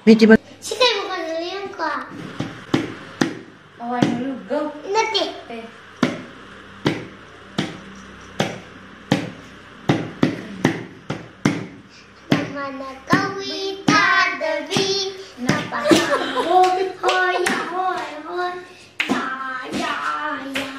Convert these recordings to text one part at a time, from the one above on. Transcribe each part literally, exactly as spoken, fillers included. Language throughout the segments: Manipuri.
ꯃꯤꯠꯇꯤ ꯃ- ꯁꯤ ꯀꯩ ꯃꯈꯣꯟꯅꯣ? ꯌꯦꯡꯉꯨꯀꯣ꯫ ꯍꯋꯥꯏ ꯃꯔꯨ ꯒꯧ꯫ ꯅꯠꯇꯦ꯫ ꯑꯦ꯫ ꯅꯃꯥꯅ ꯀꯧꯏ ꯇꯥꯗꯕꯤ꯫ ꯅꯄꯥꯅ ꯍꯣꯏ, ꯍꯣꯏ, ꯍꯣꯏ, ꯍꯣꯏ꯫ ꯌꯥ, ꯌꯥ, ꯌꯥ꯫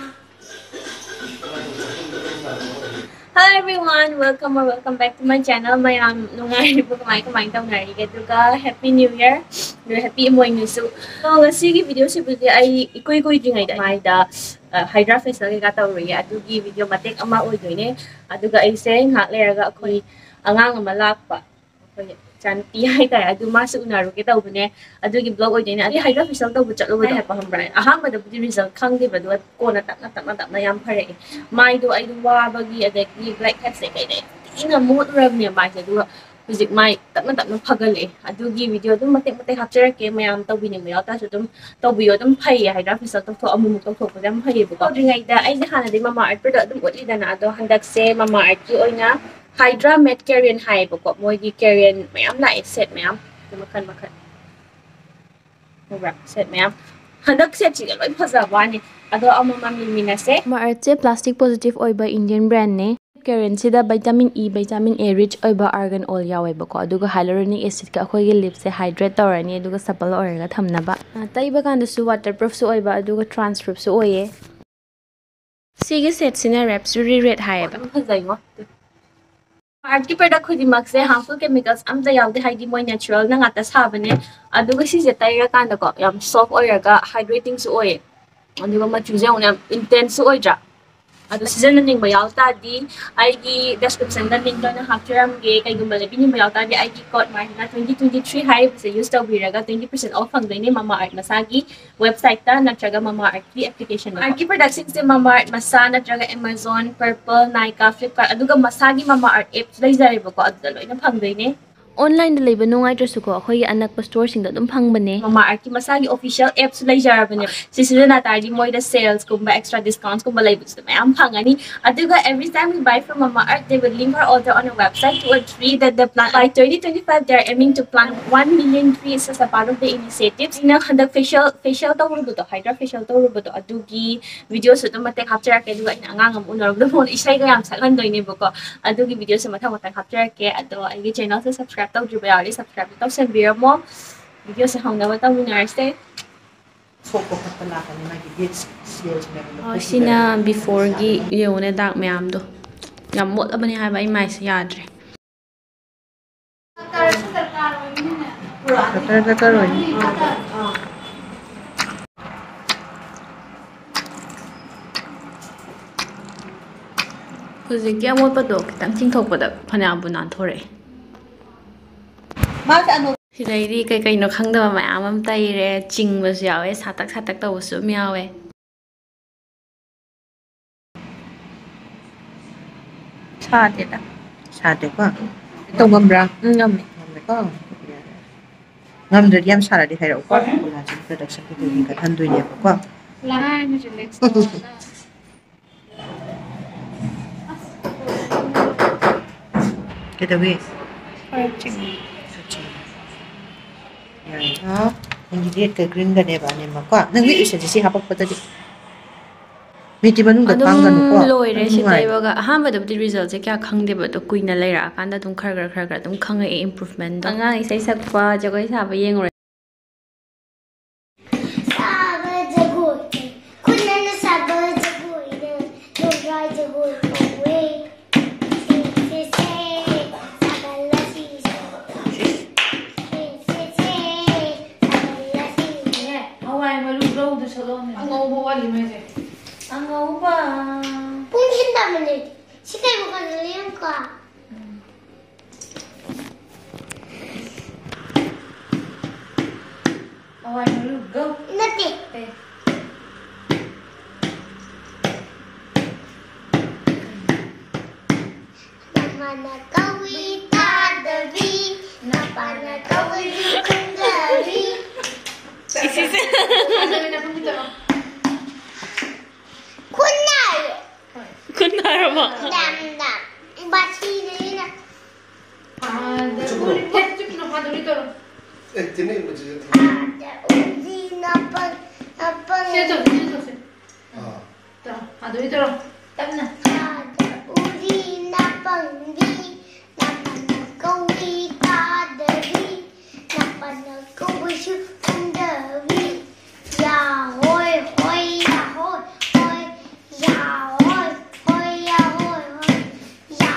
Hello everyone, welcome or welcome back to my channel. ꯃꯌꯥꯝ ꯅꯨꯡꯉꯥꯏꯔꯤꯕꯣ? ꯀꯃꯥꯏ ꯀꯃꯥꯏ ꯇꯧꯅꯔꯤꯒꯦ? ꯑꯗꯨꯒ Happy New Year, ꯑꯗꯨꯒ Happy ꯏꯃꯣꯏꯅꯨꯁꯨ꯫ ꯑꯗꯣ ꯉꯁꯤꯒꯤ ꯚꯤꯗꯤꯑꯣꯁꯤꯕꯨꯗꯤ ꯑꯩ ꯏꯀꯨꯏ ꯀꯨꯏꯗ꯭ꯔꯤꯉꯩꯗ ꯃꯥꯏꯗ ꯍꯥꯏꯗ꯭ꯔꯥ ꯐꯦꯁꯤꯌꯦꯜ ꯀꯩꯀꯥ ꯇꯧꯔꯨꯏꯌꯦ, ꯑꯗꯨꯒꯤ ꯚꯤꯗꯤꯑꯣ ꯃꯇꯦꯛ ꯑꯃ ꯑꯣꯏꯗꯣꯏꯅꯦ꯫ ꯑꯗꯨꯒ ꯑꯩꯁꯦ ꯉꯥꯏꯍꯥꯛ ꯂꯩꯔꯒ ꯑꯩꯈꯣꯏ ꯑꯉꯥꯡ ꯑꯃ ꯂꯥꯛꯄ, ꯑꯩꯈꯣꯏ ꯏꯆꯥꯅꯨꯄꯤ ꯍꯥꯏꯇꯥꯔꯦ, ꯑꯗꯨ ꯃꯥꯁꯨ ꯎꯅꯔꯨꯒꯦ ꯇꯧꯕꯅꯦ꯫ ꯑꯗꯨꯒꯤ ꯕ꯭ꯂꯣꯒ ꯑꯣꯏꯗꯣꯏꯅꯦ꯫ ꯑꯩ ꯍꯥꯏꯗ꯭ꯔꯥ ꯐꯦꯁꯤꯌꯦꯜ ꯇꯧꯕ ꯆꯠꯂꯨꯕꯗꯣ ꯍꯥꯏꯕ ꯈꯪꯕ꯭ꯔꯥ? ꯑꯍꯥꯟꯕꯗꯕꯨꯗꯤ ꯔꯤꯖꯜꯠ ꯈꯪꯗꯦꯕ, ꯑꯗꯨꯒ ꯀꯣꯟꯅ ꯇꯞꯅ ꯇꯞꯅ ꯇꯞꯅ ꯌꯥꯝ ꯐꯔꯛꯑꯦ꯫ ꯃꯥꯏꯗꯣ ꯑꯩꯗꯣ ꯋꯥꯕꯒꯤ ꯑꯗꯒꯤ ꯕ꯭ꯂꯦꯛ ꯍꯦꯠꯁꯦ ꯀꯩꯗꯩ ꯊꯤꯅ ꯃꯣꯠꯂꯨꯔꯕꯅꯦ ꯃꯥꯏꯁꯦ, ꯑꯗꯨꯒ ꯍꯧꯖꯤꯛ ꯃꯥꯏ ꯇꯞꯅ ꯇꯞꯅ ꯐꯒꯠꯂꯛꯑꯦ꯫ ꯑꯗꯨꯒꯤ ꯚꯤꯗꯤꯑꯣ ꯑꯗꯨꯝ ꯃꯇꯦꯛ ꯃꯇꯦꯛ ꯍꯥꯞꯆꯔꯛꯀꯦ, ꯃꯌꯥꯝ ꯇꯧꯕꯤꯅꯤꯡꯕ ꯌꯥꯎ ꯇꯥꯔꯁꯨ ꯑꯗꯨꯝ ꯇꯧꯕꯤꯌꯣ, ꯑꯗꯨꯝ ꯐꯩꯌꯦ ꯍꯥꯏꯗ꯭ꯔꯥ ꯐꯦꯁꯤꯌꯦꯜ ꯇꯧꯊꯣꯛ ꯑꯃꯨꯛꯃꯨꯛ ꯇꯧꯊꯣꯛꯄꯁꯦ ꯌꯥꯝ ꯐꯩꯌꯦꯕꯀꯣ꯫ ꯇꯧꯗ꯭ꯔꯤꯉꯩꯗ ꯑꯩꯁꯦ ꯍꯥꯟꯅꯗꯤ ꯃꯃꯥ ꯑꯥꯔꯠ ꯄ꯭ꯔꯗꯛ ꯑꯗꯨꯝ ꯎꯠꯂꯤꯗꯅ, ꯑꯗꯣ ꯍꯟꯗꯛꯁꯦ ꯃꯃꯥ ꯑꯥꯔꯠꯀꯤ ꯑꯣꯏꯅ ꯍꯥꯏꯗ꯭ꯔꯥ ꯃꯦꯠ ꯀꯦꯔꯤꯌꯟ ꯍꯥꯏꯌꯦꯕꯀꯣ, ꯃꯣꯏꯒꯤ ꯀꯦꯔꯤꯌꯟ ꯃꯌꯥꯝ ꯂꯥꯛꯑꯦ, ꯁꯦꯠ ꯃꯌꯥꯝ, ꯃꯈꯜ ꯃꯈꯜ꯫ ꯎꯕ꯭ꯔꯥ? ꯁꯦꯠ ꯃꯌꯥꯝ꯫ ꯍꯟꯗꯛ ꯁꯦꯠꯁꯤꯒ ꯂꯣꯏ ꯐꯖꯕ ꯋꯥꯅꯤ꯫ ꯑꯗꯣ ꯑꯃꯃꯝ ꯌꯦꯡꯃꯤꯟꯅꯁꯦ꯫ ꯃꯃꯥ ꯑꯥꯔꯠꯁꯦ ꯄ꯭ꯂꯥꯁꯇꯤꯛ ꯄꯣꯖꯤꯇꯤꯚ ꯑꯣꯏꯕ ꯏꯟꯗꯤꯌꯟ ꯕ꯭ꯔꯥꯟꯅꯦ꯫ ꯀꯦꯔꯤꯌꯟꯁꯤꯗ vitamin E, vitamin A rich ꯑꯣꯏꯕ ꯑꯥꯔꯒꯟ ꯑꯣꯏꯜ ꯌꯥꯎꯋꯦꯕꯀꯣ, ꯑꯗꯨꯒ ꯍꯥꯏꯂꯣꯔꯣꯅꯤꯛ ꯑꯦꯁꯤꯗꯀ ꯑꯩꯈꯣꯏꯒꯤ ꯂꯤꯞꯁꯦ ꯍꯥꯏꯗ꯭ꯔꯦꯠ ꯇꯧꯔꯅꯤ, ꯑꯗꯨꯒ ꯁꯄꯜ ꯑꯣꯏꯔꯒ ꯊꯝꯅꯕ꯫ ꯑ, ꯇꯩꯕ ꯀꯥꯟꯗꯁꯨ ꯋꯥꯇꯔ ꯄ꯭ꯔꯨꯐꯁꯨ ꯑꯣꯏꯕ, ꯑꯗꯨꯒ ꯇ꯭ꯔꯥꯟꯁꯄ꯭ꯔꯨꯐꯁꯨ ꯑꯣꯏꯌꯦ꯫ ꯁꯤꯒꯤ ꯁꯦꯠꯁꯤꯅ ꯔꯦꯞꯁꯨꯔꯤ ꯔꯦꯠ ꯍꯥꯏꯌꯦꯕ꯫ ꯑꯗꯨꯝ ꯐꯖꯩꯉꯣ꯫ ꯑꯥꯔꯠꯀꯤ ꯄ꯭ꯔꯗꯛ ꯈꯨꯗꯤꯡꯃꯛꯁꯦ ꯍꯥꯔꯝꯐꯨꯜ ꯀꯦꯃꯤꯀꯦꯜꯁ ꯑꯝꯇ ꯌꯥꯎꯗꯦ, ꯍꯥꯏꯗꯤ ꯃꯣꯏ ꯅꯦꯆꯔꯦꯜꯅ ꯉꯥꯛꯇ ꯁꯥꯕꯅꯦ꯫ ꯑꯗꯨꯒ ꯁꯤꯁꯦ ꯇꯩꯔꯀꯥꯟꯗꯀꯣ ꯌꯥꯝ ꯁꯣꯐ ꯑꯣꯏꯔꯒ ꯍꯥꯏꯗ꯭ꯔꯦꯇꯤꯡꯁꯨ ꯑꯣꯏꯌꯦ, ꯑꯗꯨꯒ ꯃꯆꯨꯁꯦ ꯌꯥꯝ ꯌꯥꯝ ꯏꯟꯇꯦꯟꯁꯁꯨ ꯑꯣꯏꯗ꯭ꯔꯥ? ꯑꯗꯣ ꯁꯤꯖꯤꯟꯅꯅꯤꯡꯕ ꯌꯥꯎ ꯇꯥꯔꯗꯤ ꯑꯩꯒꯤ ꯗꯦꯁꯀ꯭ꯔꯤꯞꯁꯟꯗ ꯂꯤꯡꯛ ꯑꯣꯏꯅ ꯍꯥꯞꯆꯔꯝꯒꯦ꯫ ꯀꯩꯒꯨꯝꯕ ꯂꯩꯕꯤꯅꯤꯡꯕ ꯌꯥꯎ ꯇꯥꯔꯗꯤ ꯑꯩꯒꯤ ꯀꯣꯗ ꯃꯥꯏꯅ twenty twenty three ꯍꯥꯏꯔꯤꯕꯁꯦ ꯌꯨꯁ ꯇꯧꯕꯤꯔꯒ twenty percent off ꯐꯪꯗꯣꯏꯅꯦ ꯃꯃꯥ ꯑꯥꯔꯠ ꯃꯁꯥꯒꯤ ꯋꯦꯕꯁꯥꯏꯠꯇ ꯅꯠꯇ꯭ꯔꯒ ꯃꯃꯥ ꯑꯥꯔꯠꯀꯤ ꯑꯦꯄ꯭ꯂꯤꯀꯦꯁꯟ꯫ ꯑꯥꯔꯠꯀꯤ ꯄ꯭ꯔꯗꯛꯁꯤꯡꯁꯦ ꯃꯃꯥ ꯑꯥꯔꯠ ꯃꯁꯥ ꯅꯠꯇ꯭ꯔꯒ ꯑꯦꯃꯥꯖꯣꯟ, ꯄꯔꯄꯜ, ꯅꯥꯏꯀꯥ, ꯐ꯭ꯂꯤꯞꯀꯥꯔꯠ, ꯑꯗꯨꯒ ꯃꯁꯥꯒꯤ ꯃꯃꯥ ꯑꯥꯔꯠ ꯑꯦꯞꯁ ꯂꯩꯖꯔꯦꯕꯀꯣ, ꯑꯗꯨꯗ ꯂꯣꯏꯅ ꯐꯪꯗꯣꯏꯅꯦ꯫ ꯑꯣꯟꯂꯥꯏꯟꯗ ꯂꯩꯕ ꯅꯨꯡꯉꯥꯏꯇ꯭ꯔꯁꯨꯀꯣ, ꯑꯩꯈꯣꯏꯒꯤ ꯑꯅꯛꯄ ꯁ꯭ꯇꯣꯔꯁꯤꯡꯗ ꯑꯗꯨꯝ ꯐꯪꯕꯅꯦ꯫ ꯃꯃꯥ ꯑꯥꯔꯠꯀꯤ ꯃꯁꯥꯒꯤ ꯑꯣꯐꯤꯁꯤꯌꯦꯜ ꯑꯦꯞꯁꯨ ꯂꯩꯖꯔꯕꯅꯦ꯫ ꯁꯤ ꯁꯤꯖꯤꯟꯅ ꯇꯥꯔꯗꯤ ꯃꯣꯏꯗ ꯁꯦꯜꯁꯀꯨꯝꯕ, ꯑꯦꯛꯁꯇ꯭ꯔꯥ ꯗꯤꯁꯀꯥꯎꯟꯠꯁꯀꯨꯝꯕ ꯂꯩꯕꯗꯨꯁꯨ ꯃꯌꯥꯝ ꯐꯪꯉꯅꯤ꯫ ꯑꯗꯨꯒ every time we buy from Mama Earth, they will link our order on a website to a tree that the plant. By twenty twenty-five, they are aiming to plant one million trees as a part of the initiative. ꯑꯩꯅ ꯍꯟꯗꯛ ꯐꯦꯁꯤꯌꯦꯜ, ꯐꯦꯁꯤꯌꯦꯜ ꯇꯧꯔꯨꯕꯗꯣ, ꯍꯥꯏꯗ꯭ꯔꯥ ꯐꯦꯁꯤꯌꯦꯜ ꯇꯧꯔꯨꯕꯗꯣ, ꯑꯗꯨꯒꯤ ꯚꯤꯗꯤꯑꯣꯁꯨ ꯑꯗꯨꯝ ꯃꯇꯦꯛ ꯍꯥꯞꯆꯔꯛꯀꯦ꯫ ꯑꯗꯨꯒ ꯑꯩꯅ ꯑꯉꯥꯡ ꯑꯃ ꯎꯅꯔꯨꯕꯗ ꯃꯉꯣꯟꯗ ꯏꯁꯩꯒ ꯌꯥꯝ ꯁꯛꯍꯟꯗꯣꯏꯅꯦꯕꯀꯣ꯫ ꯑꯗꯨꯒꯤ ꯚꯤꯗꯤꯑꯣꯁꯦ ꯃꯊꯪ ꯃꯊꯪ ꯍꯥꯞꯆꯔꯛꯀꯦ꯫ ꯑꯗꯣ ꯑꯩꯒꯤ ꯆꯦꯅꯦꯜꯁꯦ ꯁꯕꯁꯀ꯭ꯔꯥꯏꯕ ꯇꯧꯗ꯭ꯔꯤꯕ ꯌꯥꯎꯔꯗꯤ ꯁꯕꯁꯀ꯭ꯔꯥꯏꯕ ꯇꯧꯁꯟꯕꯤꯔꯝꯃꯣ꯫ ꯚꯤꯗꯤꯑꯣꯁꯦ ꯍꯧꯅꯕ ꯇꯧꯃꯤꯟꯅꯔꯁꯦ꯫ ꯁꯣꯛꯄ ꯈꯣꯠꯄ ꯂꯥꯛꯀꯅꯤ, ꯃꯥꯒꯤ ꯕꯦꯠꯁ ꯁꯦꯜꯁ ꯃꯌꯥꯝꯗꯣ ꯑꯣ, ꯁꯤꯅ ꯕꯤꯐꯣꯔꯒꯤ ꯌꯦꯡꯉꯨꯅꯦ, ꯗꯥꯛ ꯃꯌꯥꯝꯗꯣ꯫ ꯌꯥꯝ ꯃꯣꯠꯂꯕꯅꯦ ꯍꯥꯏꯕ, ꯑꯩ ꯃꯥꯏꯁꯦ ꯌꯥꯗ꯭ꯔꯦ꯫ ꯗꯣꯛꯇꯔ ꯗꯔꯀꯥꯔ ꯑꯣꯏꯅꯤ꯫ ꯍꯧꯖꯤꯛꯀꯤ ꯑꯃꯣꯠꯄꯗꯣ ꯈꯤꯇꯪ ꯆꯤꯡꯊꯣꯛꯄꯗ ꯐꯅꯌꯥꯝꯕꯨ ꯅꯥꯟꯊꯣꯔꯛꯑꯦ꯫ ꯁꯤꯗꯩꯗꯤ ꯀꯩ ꯀꯩꯅꯣ ꯈꯪꯗꯕ ꯃꯌꯥꯝ ꯑꯃ ꯇꯩꯔꯦ, ꯆꯤꯡꯕꯁꯨ ꯌꯥꯎꯋꯦ, ꯁꯥꯇꯛ ꯁꯥꯇꯛ ꯇꯧꯕꯁꯨ ꯑꯗꯨꯝ ꯌꯥꯎꯋꯦ꯫ ꯁꯥꯗꯦꯗ꯫ ꯁꯥꯗꯦꯀꯣ? ꯇꯧ ꯉꯝꯕ꯭ꯔꯥ? ꯎꯝ, ꯉꯝꯃꯦ꯫ ꯉꯝꯃꯦꯀꯣ? ꯉꯝꯗ꯭ꯔꯗꯤ ꯌꯥꯝ ꯁꯥꯔꯗꯤ ꯍꯥꯏꯔꯛꯎꯀꯣ꯫ ꯀꯣꯂꯥꯖꯦꯟ ꯄ꯭ꯔꯗꯛꯁꯟ ꯀꯩꯀꯩ ꯍꯦꯟꯒꯠꯍꯟꯗꯣꯏꯅꯦꯕꯀꯣ꯫ ꯀꯩꯗꯧꯏ? ꯌꯥꯔꯦ꯫ ꯅꯪꯒꯤ ꯔꯦꯗꯀ ꯒ꯭ꯔꯤꯟꯒꯅꯦꯕ ꯑꯅꯤꯃꯛꯀꯣ꯫ ꯅꯪ ꯋꯤꯛ ꯎꯏꯁꯦ ꯁꯤ ꯍꯥꯄꯛꯄꯗꯗꯤ꯫ ꯃꯤꯠꯇꯤ ꯃꯅꯨꯡꯗ ꯑꯗꯨꯝ ꯄꯥꯡꯒꯅꯨꯀꯣ꯫ ꯂꯣꯏꯔꯦ ꯁꯤ ꯅꯨꯡꯉꯥꯏ꯫ ꯇꯩꯕꯒ꯫ ꯑꯍꯥꯟꯕꯗꯕꯨꯗꯤ ꯔꯤꯖꯜꯁꯦ ꯀꯌꯥ ꯈꯪꯗꯦꯕ, ꯑꯗꯣ ꯀꯨꯏꯅ ꯂꯩꯔꯛꯑꯀꯥꯟꯗ ꯑꯗꯨꯝ ꯈꯔ ꯈꯔ ꯈꯔ ꯈꯔ ꯑꯗꯨꯝ ꯈꯪꯉꯛꯑꯦ ꯏꯝꯄ꯭ꯔꯨꯚꯃꯦꯟꯗꯣ꯫ ꯑꯉꯥꯡ ꯏꯁꯩ ꯁꯛꯄ, ꯖꯒꯣꯏ ꯁꯥꯕ ꯌꯦꯡꯉꯨꯔꯦ꯫ ꯁꯥꯕ ꯖꯒꯣꯏ, ꯈꯨꯠꯅꯅ ꯁꯥꯕ ꯖꯒꯣꯏꯅ ꯅꯣꯡꯔꯥꯏ ꯖꯒꯣꯏ ꯀꯧꯋꯦ꯫ ꯁꯦ, ꯁꯦ, ꯁꯦ, ꯁꯥꯒꯠꯂꯁꯤ, ꯁꯦ, ꯁꯦ, ꯁꯦ, ꯁꯥꯒꯠꯂꯁꯤ꯫ ꯍꯋꯥꯏ ꯃꯔꯨ ꯂꯧꯗꯨ ꯁꯠꯂꯛꯑꯣꯅꯦ꯫ ꯑꯉꯧꯕ ꯋꯥꯠꯂꯤ ꯃꯩꯁꯦ꯫ ꯑꯉꯧꯕ꯫ ꯄꯨꯡ ꯁꯤꯟꯗꯕꯅꯦ꯫ ꯁꯤ ꯀꯩ ꯃꯈꯣꯟꯅꯣ ꯌꯦꯡꯉꯨꯀꯣ꯫ ꯀꯧꯕꯁꯨ ꯈꯪꯗꯕꯤ꯫ ꯏꯁ, ꯏꯁ꯫ ꯑꯗꯨꯅ ꯈꯪꯗꯕ꯫ ꯈꯨꯟꯅꯥꯏ꯫ ꯍꯣꯏ꯫ ꯈꯨꯟ ꯍꯥꯏꯔꯕꯣ? ꯅꯝ, ꯅꯝ꯫ ꯕꯥꯁꯤꯅꯤꯅ꯫ ꯑꯥꯗ ꯎꯔꯤ-, ꯆꯨꯞꯄꯨꯅꯣ, ꯍꯥꯟꯅ ꯎꯔꯤ ꯇꯧꯔꯣ꯫ ꯑꯦ, ꯇꯤꯟꯅꯩ ꯃꯆꯤꯁꯦ ꯊꯝꯃꯣ꯫ ꯑꯥꯗ ꯎꯔꯤ ꯅꯄꯪ, ꯅꯄꯪ꯫ ꯁꯤ ꯇꯧꯁꯤ, ꯁꯤ ꯇꯧꯁꯤ꯫ ꯑꯥ꯫ ꯇꯧꯔꯣ, ꯑꯥꯗ ꯎꯔꯤ ꯇꯧꯔꯣ꯫ ꯇꯞꯅ꯫ ꯑꯥꯗ ꯎꯔꯤ ꯅꯄꯪꯕꯤ, ꯅꯄꯪꯅ ꯀꯧꯏ ꯇꯥꯗꯕꯤ, ꯅꯄꯪꯅ ꯀꯧꯕꯁꯨ ꯈꯪꯗꯕꯤ꯫ ꯌꯥ ꯍꯣꯏ ꯍꯣꯏ, ꯌꯥ ꯍꯣꯏ ꯍꯣꯏ, ꯌꯥ ꯍꯣꯏ ꯍꯣꯏ, ꯌꯥ ꯍꯣꯏ ꯍꯣꯏ, ꯌꯥ,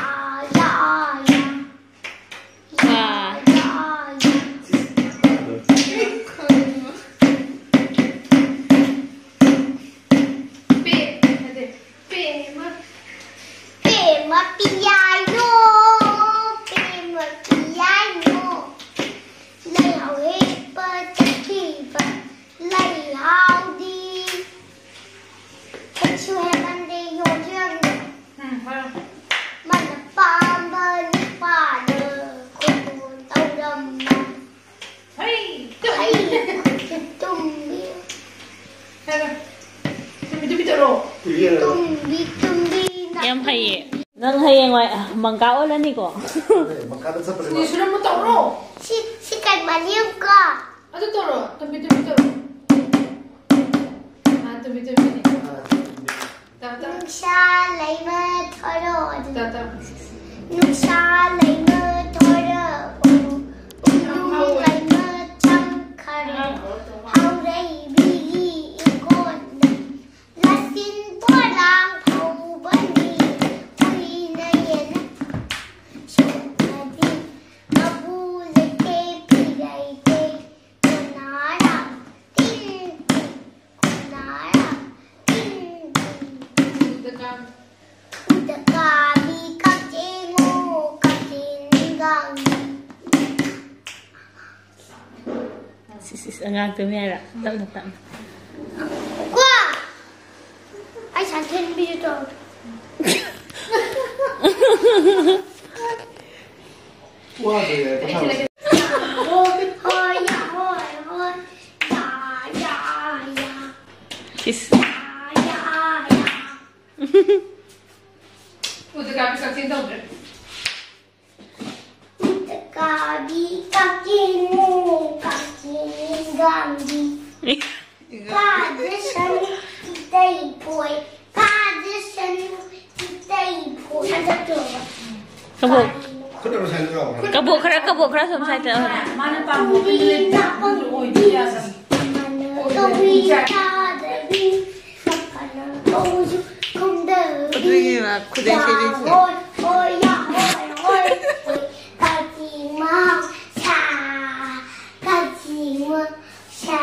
ꯌꯥ, ꯌꯥ꯫ ꯌꯥ, ꯋꯥ꯫ ꯌꯥ, ꯌꯥ꯫ ꯄꯦ, ꯅꯠꯇꯦ, ꯄꯦꯃ꯫ ꯄꯦꯃ ꯄꯤꯌꯥꯏꯅꯣ, ꯄꯦꯃ ꯄꯤꯌꯥꯏꯅꯣ꯫ ꯂꯩꯍꯥꯎ ꯍꯦꯛꯄ ꯆꯠꯈꯤꯕ ꯂꯩꯍꯥꯎꯗꯤ꯫ ꯍꯦꯛꯁꯨ ꯍꯦꯛꯍꯟꯗꯦ, ꯌꯣꯟꯁꯨ ꯌꯣꯟꯗꯦ꯫ ꯎꯝ, ꯍꯥꯏꯔꯣ꯫ ꯃꯥꯅ ꯄꯥꯝꯕ ꯅꯨꯄꯥꯗ ꯈꯨꯗꯣꯜ ꯇꯧꯔꯝꯕ꯫ ꯍꯩ! ꯍꯩ! ꯇꯨꯝꯕꯤ꯫ ꯍꯥꯏꯔꯣ꯫ ꯇꯨꯝꯕꯤ, ꯇꯨꯝꯕꯤ ꯇꯧꯔꯣ꯫ ꯇꯨꯝꯕꯤ, ꯇꯨꯝꯕꯤ, ꯌꯥꯝ ꯍꯩꯌꯦ꯫ ꯅꯪ ꯍꯌꯦꯡꯋꯥꯏ ꯃꯪꯀꯥ ꯑꯣꯜꯂꯅꯤꯀꯣ꯫ ꯃꯈꯥꯗ ꯆꯠꯄꯁꯦ ꯁꯤꯅꯤ ꯁꯨꯔꯝꯃꯨ ꯇꯧꯔꯣ꯫ ꯁꯤ, ꯁꯤ ꯀꯩ ꯃꯅꯤꯡꯀꯣ? ꯑꯗꯨ ꯇꯧꯔꯣ, ꯇꯨꯝꯕꯤ ꯇꯨꯝꯕꯤ ꯇꯧꯔꯣ꯫ ꯑꯥ, ꯇꯨꯝꯕꯤ ꯇꯨꯝꯕꯤꯅꯤ꯫ ꯇꯞ ꯇꯞ꯫ ꯅꯨꯡꯁꯥ ꯂꯩꯃ ꯊꯣꯔꯛꯑꯣ꯫ ꯇꯞ ꯇꯞ꯫ ꯅꯨꯡꯁꯥ ꯂꯩꯃ ꯊꯣꯔꯛꯑꯣ꯫ ꯎꯅꯨꯡ ꯂꯩꯃ ꯆꯪꯈꯔꯣ꯫ ꯍꯧꯔꯩꯕꯤꯒꯤ ꯏꯪꯈꯣꯜꯗ ꯂꯁꯤꯟ ꯄꯣꯂꯥꯡ ꯍꯧꯕꯅꯤ꯫ ꯍꯨꯏꯅ ꯌꯦꯟꯅ ꯁꯣꯛꯅꯗꯤ꯫ ꯃꯄꯨ ꯂꯩꯇꯦ, ꯄꯤ ꯂꯩꯇꯦ꯫ ꯈꯨꯅꯥꯔ ꯇꯤꯟ ꯇꯤꯟ, ꯈꯨꯅꯥꯔ ꯇꯤꯟ ꯇꯤꯟ꯫ ꯎꯗ ꯀꯥ-, ꯎꯗ ꯀꯥꯕꯤ ꯀꯛꯆꯦꯡꯉꯣ, ꯀꯛꯆꯦꯡ ꯅꯤꯡꯒꯥꯡ꯫ ꯁꯤꯁ, ꯁꯤꯁ, ꯑꯉꯥꯡ ꯇꯨꯝꯃꯤ ꯍꯥꯏꯔꯣ? ꯇꯞꯅ, ꯇꯞꯅ꯫ ꯀꯣ! ꯑꯩ ꯁꯟ ꯊꯤꯟꯕꯤꯒꯦ ꯇꯧꯔꯦ꯫ ꯋꯥꯗ꯭ꯔꯦ, ꯄꯣꯊꯥꯔꯣ꯫ ꯀꯕꯣꯛ꯫ ꯈꯨꯠꯅ ꯂꯣꯏꯁꯟꯒꯗ꯭ꯔꯣ? ꯀꯕꯣꯛ ꯈꯔ, ꯀꯕꯣꯛ ꯈꯔ ꯁꯣꯝ ꯁꯥꯏꯗ꯫ ꯃꯥꯅ ꯄꯥꯝꯕ ꯑꯩꯈꯣꯏꯅ ꯂꯩꯕꯗꯣ ꯑꯣꯏꯕ ꯌꯥꯗꯕ꯫ ꯀꯕꯨꯏ ꯆꯥꯗꯕꯤ, ꯀꯧꯁꯨ ꯈꯨꯝꯗꯕꯤ꯫ ꯑꯗꯨꯒꯤ ꯃꯥ ꯈꯨꯗꯩ ꯁꯦꯠꯂꯤꯁꯦ꯫ ꯌꯥ ꯍꯣꯏ, ꯍꯣꯏ, ꯌꯥ ꯍꯣꯏ, ꯍꯣꯏ, ꯍꯣꯏ꯫ ꯀꯥꯆꯤꯃ ꯁꯥ, ꯀꯥꯆꯤꯃ ꯁꯥ꯫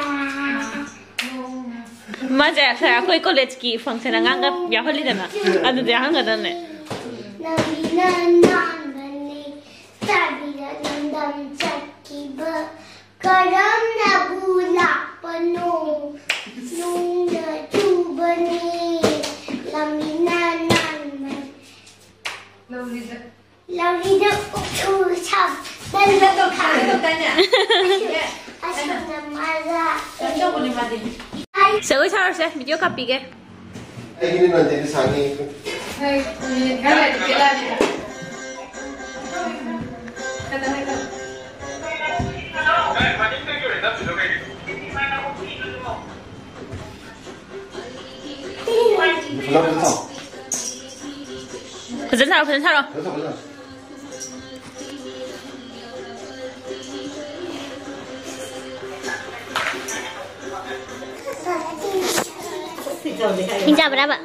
ꯃꯥꯁꯦ ꯁꯥꯔ ꯑꯩꯈꯣꯏ ꯀꯣꯂꯦꯖꯀꯤ ꯐꯪꯁꯟ ꯑꯉꯥꯡꯒ ꯌꯥꯎꯍꯜꯂꯤꯗꯅ, ꯑꯗꯨꯗ ꯌꯥꯎꯍꯟꯒꯗꯕꯅꯦ꯫ ꯅꯪꯒꯤꯅ ꯅꯥꯟꯕꯅꯦ, ꯆꯥꯕꯤꯗ ꯅꯝꯗꯝ ꯆꯠꯈꯤꯕ ꯀꯔꯝꯅꯕꯨ ꯂꯥꯛꯄꯅꯣ? ꯅꯨꯡꯅ ꯆꯨꯕꯅꯦ, ꯂꯝꯕꯤꯅ ꯅꯥꯟꯕꯅꯦ꯫ ꯂꯧꯔꯤꯗ ꯎꯛꯁꯨ ꯁꯥꯕ ꯅꯪ ꯅꯪ ꯇꯧ-, ꯅꯪ ꯇꯧꯗꯥꯏꯅꯦ? ꯑꯁꯣꯝꯗ ꯃꯥꯂꯥ꯫ ꯀꯩꯅꯣ ꯇꯧꯕꯅꯦ ꯃꯥꯗꯤ꯫ ꯁꯒꯣꯏ ꯁꯥꯔꯨꯔꯁꯦ, ꯚꯤꯗꯤꯑꯣ ꯀꯥꯞꯄꯤꯒꯦ꯫ ꯑꯩꯒꯤꯗꯤ ꯅꯟꯗꯤꯅꯤ ꯁꯥꯅꯤ꯫ ꯍꯣꯏ, ꯃꯤꯅꯤꯠ ꯈꯔ ꯂꯩꯔꯗꯤ ꯄꯦꯜꯂꯛꯑꯅꯤꯗ꯫ ꯀꯩꯅꯣ ꯍꯥꯏꯗꯣ꯫ ꯐꯖꯅ ꯊꯥꯎ꯫ ꯐꯖꯅ ꯁꯥꯔꯣ, ꯐꯖꯅ ꯁꯥꯔꯣ꯫ ꯐꯖꯅ ꯊꯥꯎ, ꯐꯖꯅ ꯊꯥꯎ꯫ ꯍꯤꯡꯆꯥꯕꯤꯔꯕ?